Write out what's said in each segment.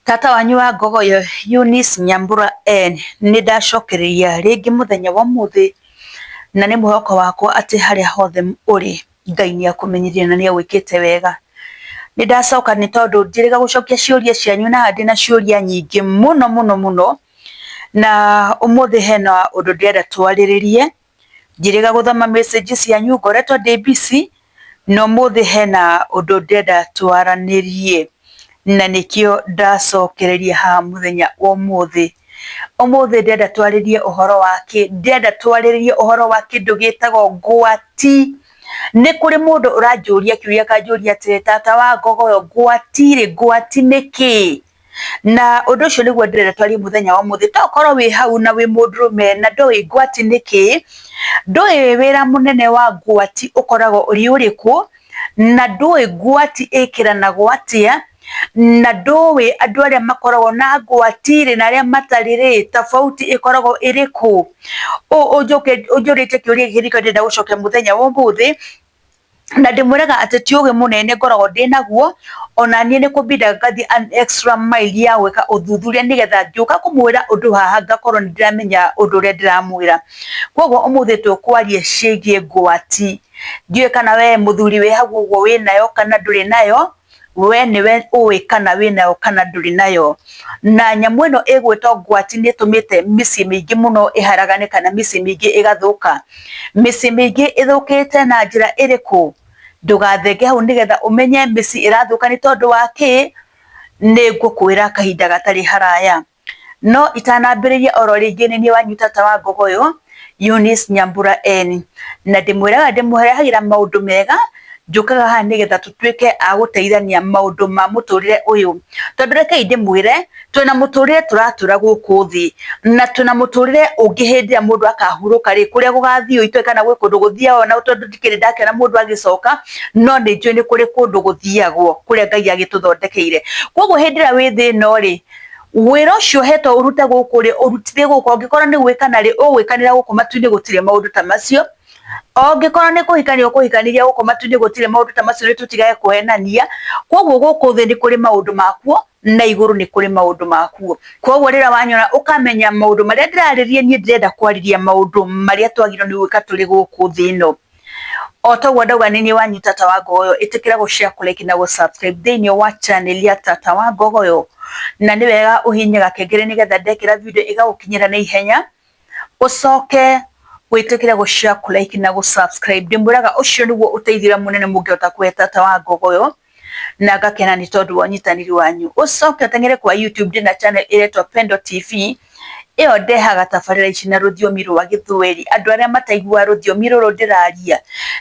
Tata wanyu wa Ngogoyo Eunice Nyambura N nĩ ndacokereria rĩngĩ mũthenya wa ũmũthĩ, na nĩ mwĩhoko wakwa atĩ harĩa hothe ũrĩ Ngai nĩ akũmenyereire na nĩ agwĩkĩte wega. Nĩ ndacoka nĩ tondũ njĩrĩga gũcokia ciũria cianyu na haha ndĩna ciũria nyingĩ mũno mũno mũno, na ũmũthĩ hena ũndũ ndĩrenda twarĩrĩrie. Njĩrĩga gũthoma message cianyu ngoretwo ndĩ busy, na ũmũthĩ hena ũndũ ndĩrenda twaranĩrie, na nĩkĩo ndacokereria haha mũthenya wa ũmũthĩ. Ũmũthĩ ndĩrenda twarĩrie ũhoro wa kĩ? Ndĩrenda twarĩrĩrie ũhoro wa kĩndũ gĩtagwo ngwati. Nĩ kũrĩ mũndũ ũranjũria kĩũria akanjũria atĩrĩ, tata wa Ngogoyo ngwati rĩ, ngwati nĩ kĩĩ? Na ũndũ ũcio nĩguo ndĩrenda twarie mũthenya wa ũmũthĩ. To ũkorwo wĩ hau na wĩ mũndũrũme na ndũĩ ngwati nĩ kĩĩ, ndũĩ wĩra mũnene wa ngwati ũkoragwo ũrĩ ũrĩkũ, na ndũĩ ngwati ĩkĩranagwo atĩa, na ndũĩ andũ arĩa makoragwo na ngwati rĩ na arĩa matarĩ rĩ, tofauti ĩkoragwo ĩrĩkũ. Ũnjũrĩtie kĩũria gĩkĩ nĩkĩo ndĩrenda gũcokia mũthenya wa ũmũthĩ. Na ndĩmwĩraga atĩ ti ũgĩ mũnene ngoragwo ndĩ naguo, ona niĩ nĩ kũmbindaga ngathiĩ an extra mile ya gwĩka ũthuthuria nĩgetha ngĩũka kũmwĩra ũndũ haha ngakorwo nĩ ndĩramenya ũndũ ũrĩa ndĩramwĩra. Koguo ũmũthĩ tũkwaria ciĩgiĩ ngwati. Ndiũĩ kana we mũthuri wĩ hau ũguo wĩnayo kana ndũrĩ nayo. We nĩwe ũĩ kana wĩnayo kana ndũrĩ nayo. Na nyamũ ĩno ĩgwĩtwo ngwati nĩ ĩtũmĩte mĩciĩ mĩingĩ mũno ĩharagane kana mĩciĩ mĩingĩ ĩgathũka. Mĩciĩ mĩingĩ ĩthũkĩte na njĩra ĩrĩkũ? Ndũgathenge hau nĩgetha ũmenye mĩciĩ ĩrathũka nĩ tondũ wa kĩ, nĩ ngũkwĩra kahinda gatarĩ haraya. No itanambĩrĩria oro rĩngĩ nĩ niĩ wanyu tata wa Ngogoyo, Eunice Nyambura N. Na ndĩmwĩraga ndĩmũrehagĩra maũndũ mega, njũkaga haha nĩgetha tũtuĩke a gũteithania maũndũ ma mũtũrĩre ũyũ. Tondũ rekei ndĩmwĩre, twĩna mũtũrĩre tũratũra gũkũ thĩ, na twĩna mũtũrĩre ũngĩ hĩndĩ ĩrĩa mũndũ akahurũka rĩ, kũrĩa gũgathiĩ itoĩ kana gwĩ kũndũ gũthiagwo na tondũ ndikĩrĩ ndakĩona mũndũ agĩcoka, no nĩ njũĩ nĩ kũrĩ kũndũ gũthiagwo kũrĩa Ngai agĩtũthondekeire. Koguo hĩndĩ ĩrĩa wĩ thĩ ĩno rĩ, wĩra ũcio ũhetwo ũrute gũkũ rĩ, ũrutithie gũkũ, angĩkorwo nĩ gwĩkana rĩ, ũgwĩkanĩra gũkũ matu-inĩ gũtirĩ maũndũ ta macio, angĩkorwo nĩ kũhikania ũkũhikanĩria gũkũ matu-inĩ gũtirĩ maũndũ ta macio, nĩ tũtigage kũhenania, koguo gũkũ thĩ nĩ kũrĩ maũndũ makuo na igũrũ nĩ kũrĩ maũndũ makuo, koguo rĩrĩa wanyona ũkamenya maũndũ marĩa ndĩrarĩria niĩ ndĩrenda kwarĩria maũndũ marĩa twagĩrĩirwo nĩ gwĩka tũrĩ gũkũ thĩ ĩno. O toguo ndauga nĩ niĩ wanyu Tata wa Ngogoyo, ĩtĩkĩra gũ share, kũ like na gũ subscribe thĩinĩ wa channel ya Tata wa Ngogoyo, na nĩ wega ũhihinye gakengere nĩgetha ndekĩra video ĩgagũkinyĩra na ihenya, ũcoke wĩtĩkĩre gũ share, kũ like na gũ subscribe. Ndĩmwĩraga ũcio nĩguo ũteithio ũrĩa mũnene mũngĩhota kũhe Tata wa Ngogoyo. Na ngakena nĩ tondũ wa ũnyitanĩri wanyu. Ũcoke ũteng'ere kwa YouTube ndĩna channel ĩretwo Pendo TV, ĩyo ndehaga tabarĩra ici na rũthiomi rwa Gĩthweri. Andũ arĩa mataiguaga rũthiomi rũrũ ndĩraria,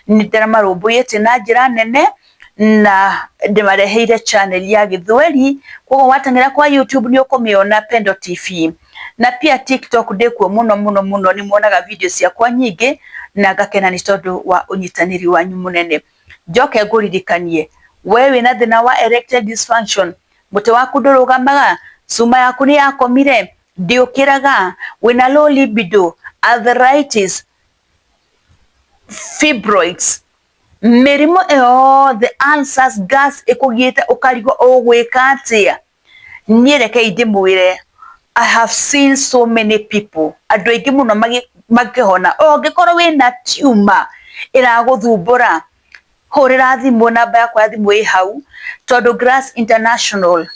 nĩ ndĩramarũmbũyĩtie na njĩra nene, na ndĩmareheire channel ya Gĩthweri, koguo wateng'era kwa YouTube nĩ ũkũmĩona Pendo TV. Na pia TikTok ndĩkuo mũno mũno mũno, nĩ muonaga video ciakwa nyingĩ, na ngakena nĩ tondũ wa ũnyitanĩri wanyu mũnene. Njoke ngũririkanie, we wĩna thĩna wa erectile dysfunction, mũtĩ waku ndũrũgamaga, cuma yaku nĩ yakomire, ndĩũkĩraga, wĩna low libido, arthritis, fibroids, mĩrimũ ĩyo yothe, ulcers, gas ĩkũgiĩte ũkarigwo ũgwĩka atĩa. Niĩ rekei ndĩmwĩre, I have seen so many people, andũ aingĩ mũno makĩhona. Ũngĩkorwo wĩna tumor ĩragũthumbũra, hũrĩra thimũ, namba yakwa ya thimũ ĩ hau, tondũ Grass International,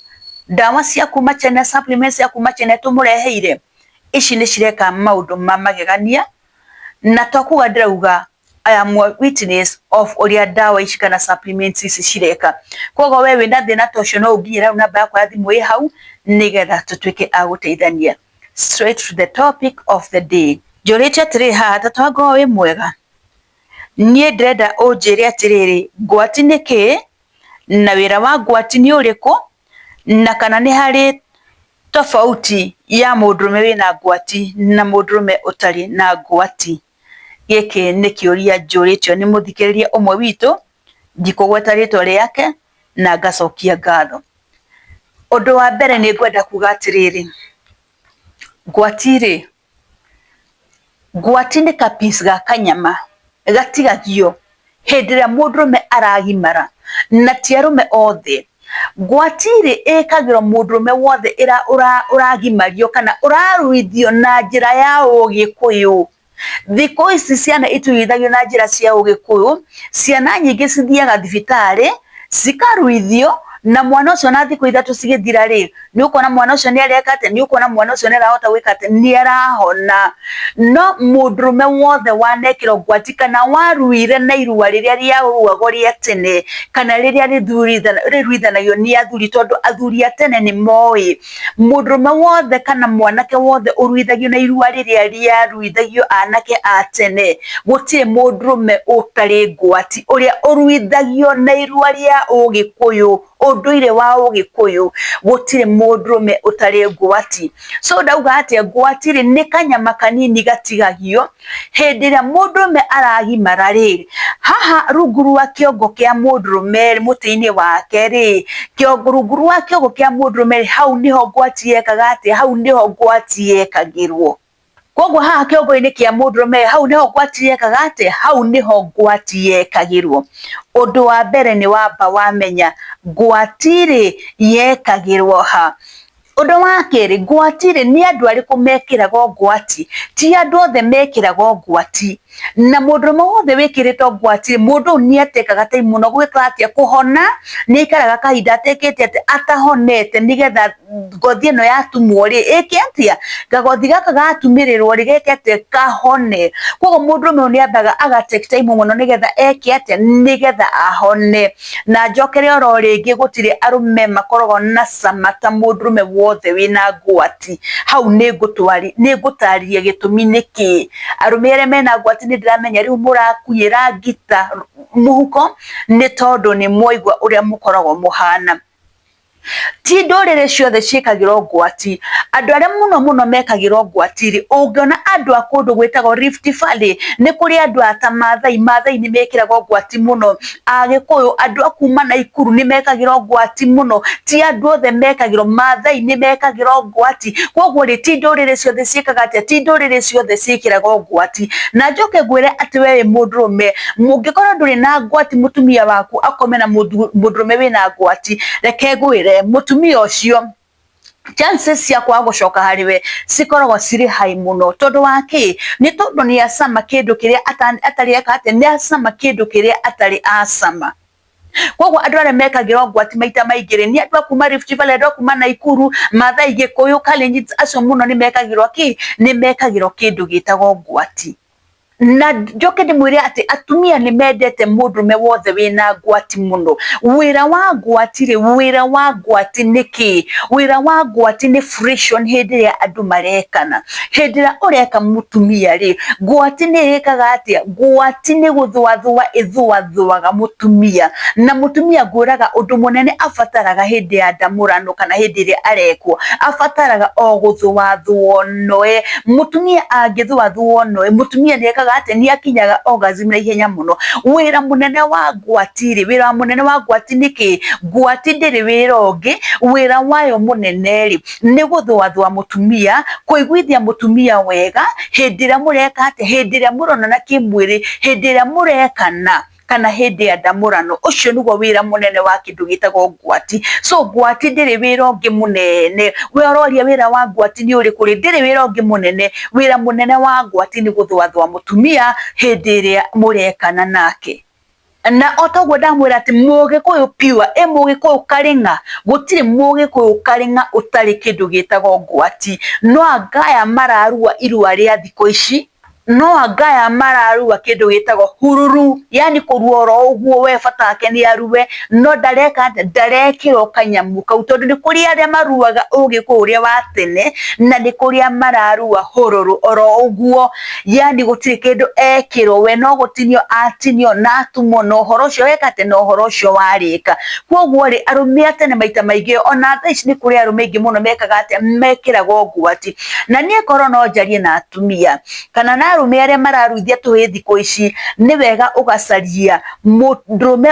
ndawa cia kuma China, supplements cia kuma China tũmũreheire, ici nĩ cireka maũndũ ma magegania, na to kuga ndĩrauga, I am a witness of ũrĩa ndawa ici kana supplements ici cireka. Koguo we wĩna thĩna ta ũcio no ũnginyĩre hau, namba yakwa ya thimũ ĩ hau, nĩgetha tũtuĩke a gũteithania. Straight to the topic of the day. Njũrĩtio atĩrĩrĩ haha, tata wa ngorwo wĩ mwega? Niĩ ndĩrenda ũnjĩre atĩrĩrĩ, ngwati nĩ kĩĩ, na wĩra wa ngwati nĩ ũrĩkũ, na kana nĩ harĩ tofauti ya mũndũrũme wĩna ngwati na mũndũrũme ũtarĩ na ngwati. Gĩkĩ nĩ kĩũria njũrĩtio nĩ mũthikĩrĩria ũmwe witũ, ndikũgweta rĩtwa rĩake, na ngacokia ngatho. Ũndũ wa mbere nĩ ngwenda kuga atĩrĩrĩ, ngwati rĩ, ngwati nĩ ka piece ga kanyama gatigagio hĩndĩ ĩrĩa mũndũrũme aragimara, na ti arũme othe. Ngwati rĩ ĩkagĩrwo mũndũrũme wothe ũragimario kana ũraruithio na njĩra ya ũgĩkũyũ. Thikũ ici ciana ituithagio na njĩra cia ũgĩkũyũ, ciana nyingĩ cithiaga thibitarĩ, cikaruithio, na mwana ũcio ona thikũ 3 cigĩthira rĩ, nĩ ũkuona mwana ũcio nĩ areka atĩa, nĩ ũkuona mwana ũcio nĩ arahota gwĩka atĩa, nĩ arahona. No mũndũrũme wothe wanekĩrwo ngwati kana waruire na irua rĩrĩa rĩaruagwo rĩa tene, kana rĩrĩa rĩruithanagio nĩ athuri, tondũ athuri a tene nĩ moĩ Mũndũrũme wothe kana mwanake wothe ũruithagio na irua rĩrĩa rĩaruithagio anake a tene, gũtirĩ mũndũrũme ũtarĩ ngwati ũrĩa ũruithagio na irua rĩa ũgĩkũyũ, ũndũire wa ũgĩkũyũ, gũtirĩ mũndũrũme ũtarĩ ngwati. So ndauga atĩa, ngwati rĩ, nĩ kanyama kanini gatigagio Hĩndĩ ĩrĩa mũndũrũme aragimara rĩ, haha rungu rwa kĩongo kĩa mũndũrũme rĩ, mũtĩ-inĩ wake rĩ, rungu rwa kĩongo kĩa mũndũrũme rĩ, hau nĩho ngwati yekaga atĩa, hau nĩho ngwati yekagĩrwo. Koguo haha kĩongo-inĩ kĩa mũndũrũme hau nĩho ngwati yekaga atĩa, hau nĩho ngwati yekagĩrwo. Ũndũ wa mbere nĩ wamba wamenya ngwati rĩ yekagĩrwo ha. Ũndũ wa kerĩ, ngwati rĩ, nĩ andũ arĩkũ mekĩragwo ngwati? Ti andũ othe mekĩragwo ngwati, na mũndũrũme wothe wĩkĩrĩtwo ngwati rĩ, mũndũ ũyũ nĩ atekaga time mũno gwĩka atĩa, kũhona, nĩ aikaraga kahinda atekĩte atĩa, atahonete nĩgetha ngothi ĩno yatumwo rĩ, ĩke atĩa, gagothi gaka gatumĩrĩrwo rĩ, geke atĩa, kahone. Koguo mũndũrũme ũyũ nĩ ambaga aga take time mũno nĩgetha eke atĩa, nĩgetha ahone. Na njokere oro rĩngĩ gũtirĩ arũme makoragwo na cama ta mũndũrũme wothe wĩna ngwati. Hau nĩ ngũtarĩria gĩtũmi nĩkĩ. Arũme arĩa mena ngwati nĩ ndĩramenya rĩu mũrakuĩra ngita mũhuko nĩ tondũ nĩ mwaigua ũrĩa mũkoragwo mũhana. Ti ndũrĩrĩ ciothe ciĩkagĩrwo ngwati, andũ arĩa mũno mũno mekagĩrwo ngwati rĩ, ũngĩona andũ a kũndũ gwĩtagwo Rift Valley, nĩ kũrĩ andũ a ta Mathai, Mathai nĩ mekĩragwo ngwati mũno, Agĩkũyũ, andũ a kuma Naikuru nĩ mekagĩrwo ngwati mũno, ti andũ othe mekagĩrwo, Mathai nĩ mekagĩrwo ngwati, koguo rĩ, ti ndũrĩrĩ ciothe ciĩkaga atĩa, ti ndũrĩrĩ ciothe ciĩkĩragwo ngwati. Na njoke ngwĩre atĩ we wĩ mũndũrũme, mũngĩkorwo ndũrĩ na ngwati mũtumia waku akome na mũndũrũme wĩna ngwati, reke ngwĩre mũtumia ũcio chances cia kwaga gũcoka harĩ we cikoragwo cirĩ high mũno. Tondũ wa kĩ? Nĩ tondũ nĩ acama kĩndũ kĩrĩa atarĩ eka atĩa, nĩ acama kĩndũ kĩrĩa atarĩ acama. Koguo andũ arĩa mekagĩrwo ngwati maita maingĩ rĩ, nĩ andũ a kuma Rift Valley, andũ a kuma Naikuru, Mathai, Gĩkũyũ, Kalenjin, acio mũno nĩ mekagĩrwo kĩ? Nĩ mekagĩrwo kĩndũ gĩtagwo ngwati. Na njoke ndĩmwĩre atĩ atumia nĩ mendete mũndũrũme wothe wĩna ngwati mũno. Wĩra wa ngwati rĩ, wĩra wa ngwati nĩ kĩ? Wĩra wa ngwati nĩ friction hĩndĩ ĩrĩa andũ marekana. Hĩndĩ ĩrĩa ũreka mũtumia rĩ, ngwati nĩ ĩkaga atĩa? Ngwati nĩ gũthũathũa ĩthũathũaga mũtumia. Na mũtumia ngwĩraga ũndũ mũnene abataraga hĩndĩ ya ndamũrano kana hĩndĩ ĩrĩa arekwo, abataraga o gũthũathũo noe. Mũtumia angĩthũathũo noe, mũtumia nĩ ekaga atĩa? Nĩ akinyaga orgasm na ihenya mũno. Wĩra mũnene wa ngwati rĩ, wĩra mũnene wa ngwati nĩ kĩ? Ngwati ndĩrĩ wĩra ũngĩ, wĩra wayo mũnene rĩ, nĩ gũthũathũa mũtumia, kũiguithia mũtumia wega, hĩndĩ ĩrĩa mũreka atĩa? Hĩndĩ ĩrĩa mũronana kĩmwĩrĩ, hĩndĩ ĩrĩa mũrekana kana hĩndĩ ya ndamũrano. Ũcio nĩguo wĩra mũnene wa kĩndũ gĩtagwo ngwati. So ngwati ndĩrĩ wĩra ũngĩ mũnene. We ũroria wĩra wa ngwati nĩ ũrĩkũ rĩ, ndĩrĩ wĩra ũngĩ mũnene. Wĩra mũnene wa ngwati nĩ gũthũathũa mũtumia hĩndĩ ĩrĩa mũrekana nake. Na o ta ũguo ndamwĩra atĩ mũgĩkũyũ pure, ĩ mũgĩkũyũ karĩng'a, gũtirĩ mũgĩkũyũ karĩng'a ũtarĩ kĩndũ gĩtagwo ngwati. No anga aya mararua irua rĩa thikũ ici, no anga aya mararua kĩndũ gĩtagwo hururu, yani kũrua oro ũguo we bata wake nĩ arue, no ndareka atĩa, ndarekĩrwo kanyamũ kau, tondũ nĩ kũrĩ arĩa maruaga ũgĩkũyũ ũrĩa wa tene, na nĩ kũrĩ arĩa mararua hũrũrũ oro ũguo, yani gũtirĩ kĩndũ ekĩrwo, we no gũtinio atinio na atumwo na ũhoro ũcio weka atĩa, na ũhoro ũcio warĩka. Koguo rĩ, arũme a tene maita maingĩ ona thaa ici nĩ kũrĩ arũme aingĩ mũno mekaga atĩa, mekĩragwo ngwati. Na niĩ korwo no njarie na atumia kana na Arũme arĩa mararuithia tũhĩĩ thikũ ici, nĩ wega ũgacaria mũndũrũme,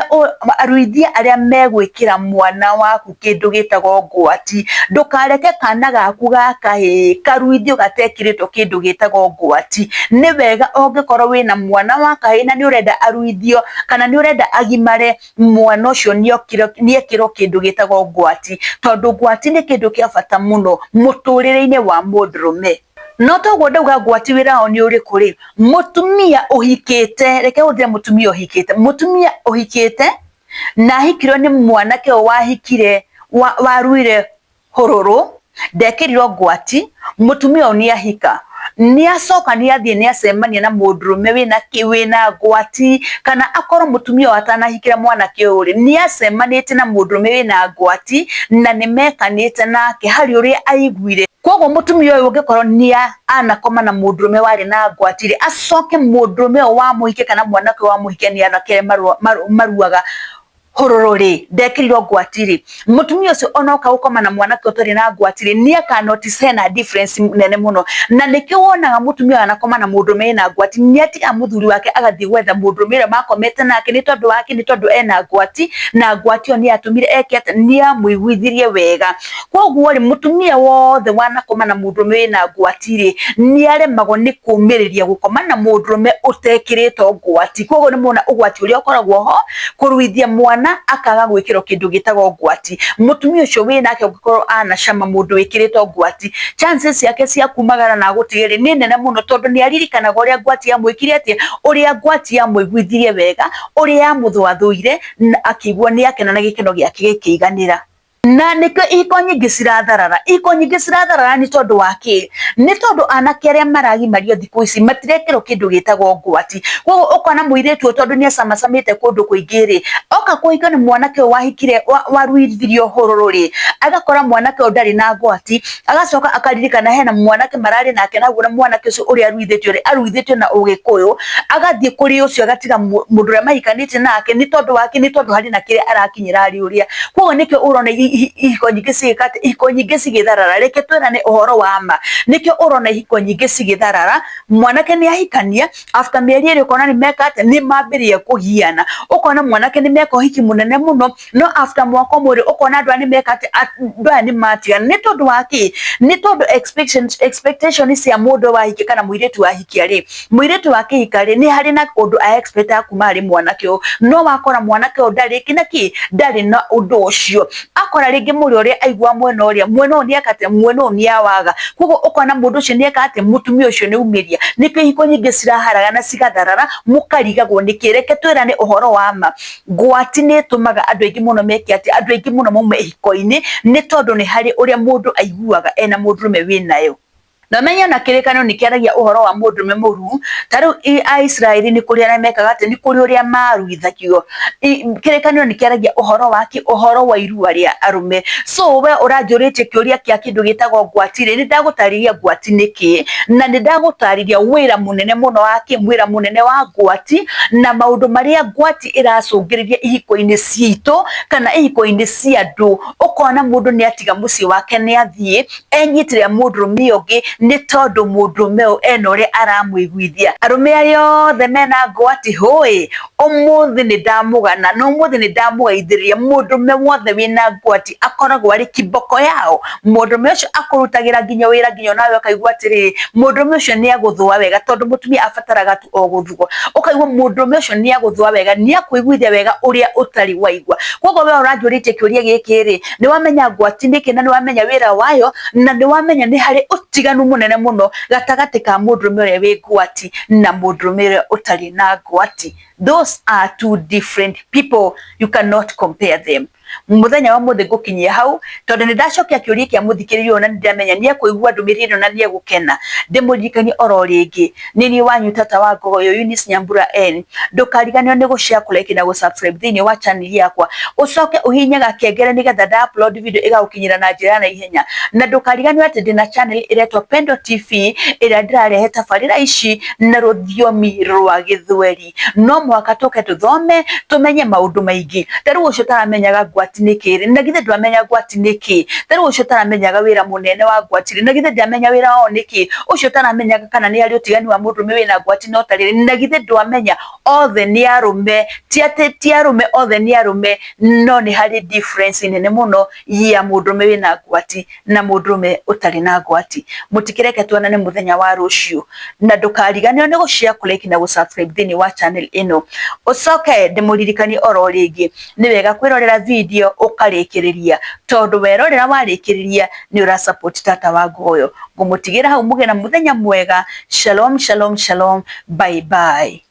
aruithia arĩa megwĩkĩra mwana waku kĩndũ gĩtagwo ngwati. Ndũkareke kana gaku ga kahĩĩ karuithio gatekĩrĩtwo kĩndũ gĩtagwo ngwati. Nĩ wega ũngĩkorwo wĩna mwana wa kahĩĩ na nĩ ũrenda aruithio kana nĩ ũrenda agimare, mwana ũcio nĩekĩrwo kĩndũ gĩtagwo ngwati, tondũ ngwati nĩ kĩndũ kĩa bata mũno mũtũrĩre-inĩ wa mũndũrũme. No toguo ndauga ngwati wĩra wao nĩ ũrĩkũ rĩ, mũtumia ũhikĩte, reke hũthĩre mũtumia ũhikĩte, mũtumia ũhikĩte na ahikirwo nĩ mwanake ũyũ wahikire, waruire hũrũrũ, ndekĩrirwo ngwati, mũtumia ũyũ nĩ ahika, nĩ acoka nĩ athiĩ nĩ acemania na mũndũrũme wĩna kĩ, wĩna ngwati, kana akorwo mũtumia ũyũ atanahikĩra mwanake ũyũ rĩ, nĩ acemanĩtie na mũndũrũme wĩna ngwati, na nĩ mekanĩte nake harĩ ũrĩa aiguire. Koguo mũtumia ũyũ ũngĩkorwo nĩ anakoma na mũndũrũme warĩ na ngwati rĩ, acoke mũndũrũme ũyũ wamũhikia kana mwanake ũyũ wamũhikia nĩ anake arĩa maruaga hũrũrũ rĩ, ndekĩrirwo ngwati rĩ, mũtumia ũcio ona oka gũkoma na mwanake ũtarĩ na ngwati rĩ, nĩ aka notice hena difference nene mũno. Na nĩkĩo wonaga mũtumia ũyũ anakoma na mũndũrũme wĩna ngwati, nĩ atigaga mũthuri wake agathiĩ gwetha mũndũrũme ũrĩa makomete nake, nĩ tondũ wa kĩ? Nĩ tondũ ena ngwati, na ngwati ĩyo nĩ yatũmire eke atĩa? Nĩ yamũiguithirie wega. Koguo rĩ, mũtumia wothe wanakoma na mũndũrũme wĩna ngwati rĩ, nĩ aremagwo nĩ kũmĩrĩria gũkoma na mũndũrũme ũtekĩrĩtwo ngwati. Koguo nĩ mũrona ũgwati ũrĩa ũkoragwo ho, kũruithia mwana akaga gwĩkĩrwo kĩndũ gĩtagwo ngwati. Mũtumia ũcio wĩnake ũngĩkorwo anacama mũndũ wĩkĩrĩtwo ngwati, chances ciake cia kumagara na agũtige rĩ, nĩ nene mũno tondũ nĩ aririkanaga ũrĩa ngwati yamwĩkire atĩa, ũrĩa ngwati yamũiguithirie wega, ũrĩa yamũthũathũire, na akĩigua nĩ akena na gĩkeno gĩake gĩkĩiganĩra. Na nĩkĩo ihiko nyingĩ ciratharara. Ihiko nyingĩ ciratharara nĩ tondũ wa kĩ? Nĩ tondũ anake arĩa maragimario thikũ ici matirekĩrwo kĩndũ gĩtagwo ngwati. Koguo ũkona mũirĩtu ũyũ tondũ nĩ acamacamĩte kũndũ kũingĩ rĩ, oka kũhikio nĩ mwanake ũyũ wahikire waruithirio hũrũrũ rĩ, agakora mwanake ũyũ ndarĩ na ngwati, agacoka akaririkana hena mwanake mararĩ nake na na mwanake ũcio ũrĩa aruithĩtio rĩ, aruithĩtio na ũgĩkũyũ, agathiĩ kũrĩ ũcio agatiga mũndũ ũrĩa mahikanĩtie nake nĩ tondũ wa kĩ? Nĩ tondũ harĩ na kĩrĩa arakinyĩra harĩ ũrĩa. Koguo nĩkĩo ũrona ihiko nyingĩ cigĩka atĩ, ihiko nyingĩ cigĩtharara. Reke twĩrane ũhoro wa ma, nĩkĩo ũrona ihiko nyingĩ cigĩtharara, mwanake nĩ ahikania, after mĩeri ĩrĩ ũkona nĩ meka atĩa, nĩ mambĩrĩria kũgiana. Ũkona mwanake nĩ meka ũhiki mũnene mũno, no after mwaka ũmwe rĩ, ũkona andũ aya nĩ meka atĩa, andũ aya nĩ matigana. Nĩ tondũ wa kĩ? Nĩ tondũ expectation cia mũndũ wahikia kana mũirĩtu wahikia rĩ, Mũirĩtu wa kĩhika rĩ, nĩ harĩ na ũndũ a expect kuma harĩ mwanake ũyũ, no wakora mwanake ũyũ ndarĩ kĩ na kĩ, ndarĩ na ũndũ ũcio. Akora rĩngĩ mũrĩ ũrĩa aigua mwena ũrĩa, mwena ũyũ nĩ eka atĩa, mwena ũyũ nĩ awaga. Koguo ũkona mũndũ ũcio nĩ eka atĩa, mũtumia ũcio nĩ aumĩria. Nĩkĩo ihiko nyingĩ ciraharagana cigatharara, mũkarigagwo nĩkĩ. Reke twĩrane ũhoro wa ma, ngwati nĩ ĩtũmaga andũ aingĩ mũno meke atĩa, andũ aingĩ mũno maume ihiko-inĩ, nĩ tondũ nĩ harĩ ũrĩa mũndũ aiguaga ena mũndũrũme wĩnayo. Na ũmenye ona kĩrĩkanĩro nĩ kĩaragia ũhoro wa mũndũrũme mũruu, ta rĩu Aisiraeli nĩ kũrĩ arĩa mekaga atĩ, nĩ kũrĩ ũrĩa maruithagio. Kĩrĩkanĩro nĩ kĩaragia ũhoro wa kĩ? Ũhoro wa irua rĩa arũme. So we ũranjũrĩtie kĩũria kĩa kĩndũ gĩtagwo ngwati rĩ, nĩ ndagũtarĩria ngwati nĩ kĩĩ, na nĩ ndagũtarĩria wĩra mũnene mũno wa kĩ? Wĩra mũnene wa ngwati, na maũndũ marĩa ngwati ĩracũngĩrĩria ihiko-inĩ citũ, kana ihiko-inĩ cia andũ, ũkona mũndũ nĩ atiga mũciĩ wake nĩ athiĩ, enyitĩrĩra mũndũrũme ũngĩ nĩ tondũ mũndũrũme ũyũ ena ũrĩa aramũiguithia. Arũme arĩa othe mena ngwati hũĩ, ũmũthĩ nĩ ndamũgana na ũmũthĩ nĩ ndamũgaithĩrĩria. Mũndũrũme wothe wĩna ngwati akoragwo arĩ kiboko yao. Mũndũrũme ũcio akũrutagĩra nginya wĩra nginya onawe ũkaigua atĩrĩrĩ, mũndũrũme ũcio nĩ agũthũa wega tondũ mũtumia abataraga tu o gũthũo. Ũkaigua mũndũrũme ũcio nĩ agũthũa wega, nĩ akũiguithia wega ũrĩa ũtarĩ waigua. Koguo we ũranjũrĩtie kĩũria gĩkĩ rĩ, nĩ wamenya ngwati nĩkĩ na nĩ wamenya wĩra wayo, na nĩ wamenya nĩ harĩ ũtiganu mũnene mũno gatagatĩ ka mũndũrũme ũrĩa wĩ ngwati na mũndũrũme ũrĩa ũtarĩ na ngwati. Those are two different people, you cannot compare them. Mũthenya wa ũmũthĩ ngũkinyia hau, tondũ nĩ ndacokia kĩũria kĩa mũthikĩrĩria ũyũ na nĩ ndĩramenya nĩ ekũigua ndũmĩrĩri ĩno na nĩ egũkena. Ndĩmũririkanie oro rĩngĩ, nĩ niĩ wanyu tata wa Ngogoyo Eunice Nyambura N. Ndũkariganĩrwo nĩ gũ share, kũ like na gũ subscribe thĩinĩ wa channel yakwa. Ũcoke ũhihinye gakengere nĩgetha nda upload video ĩgagũkinyĩra na njĩra ya naihenya. Na ndũkariganĩrwo atĩ ndĩna channel ĩretwo Pendo TV ĩrĩa ndĩrarehe tabarĩra ici na rũthiomi rwa Gĩthweri. No mũhaka tũke tũthome tũmenye maũndũ maingĩ. Ta rĩu ũcio ũtaramenyaga ngwati. Ngwati nĩ kĩ rĩ, na githĩ ndwamenya ngwati nĩ kĩ? Ta rĩu ũcio ũtaramenyaga wĩra mũnene wa ngwati rĩ, na githĩ ndamenya wĩra wao nĩ kĩ? Ũcio ũtaramenyaga kana nĩ harĩ ũtiganu wa mũndũrũme wĩna ngwati na ũtarĩ rĩ, na githĩ ndwamenya? Othe nĩ arũme, ti atĩ ti arũme othe nĩ arũme, no nĩ harĩ difference nene mũno ya mũndũrũme wĩna ngwati na mũndũrũme ũtarĩ na ngwati. Mũtikĩreke tuonane mũthenya wa rũciũ, na ndũkariganĩrwo nĩ gũ share, kũ like na gũ subscribe thĩinĩ wa channel ĩno. Ũcoke ndĩmũririkanie oro rĩngĩ, nĩ wega kwĩrorera video ũkarĩkĩrĩria, tondũ werorera warĩkĩrĩria nĩ ũra support tata wa Ngoyo. Ngũmũtigĩra hau mũgĩe na mũthenya mwega. Shalom, shalom, shalom. Bye bye.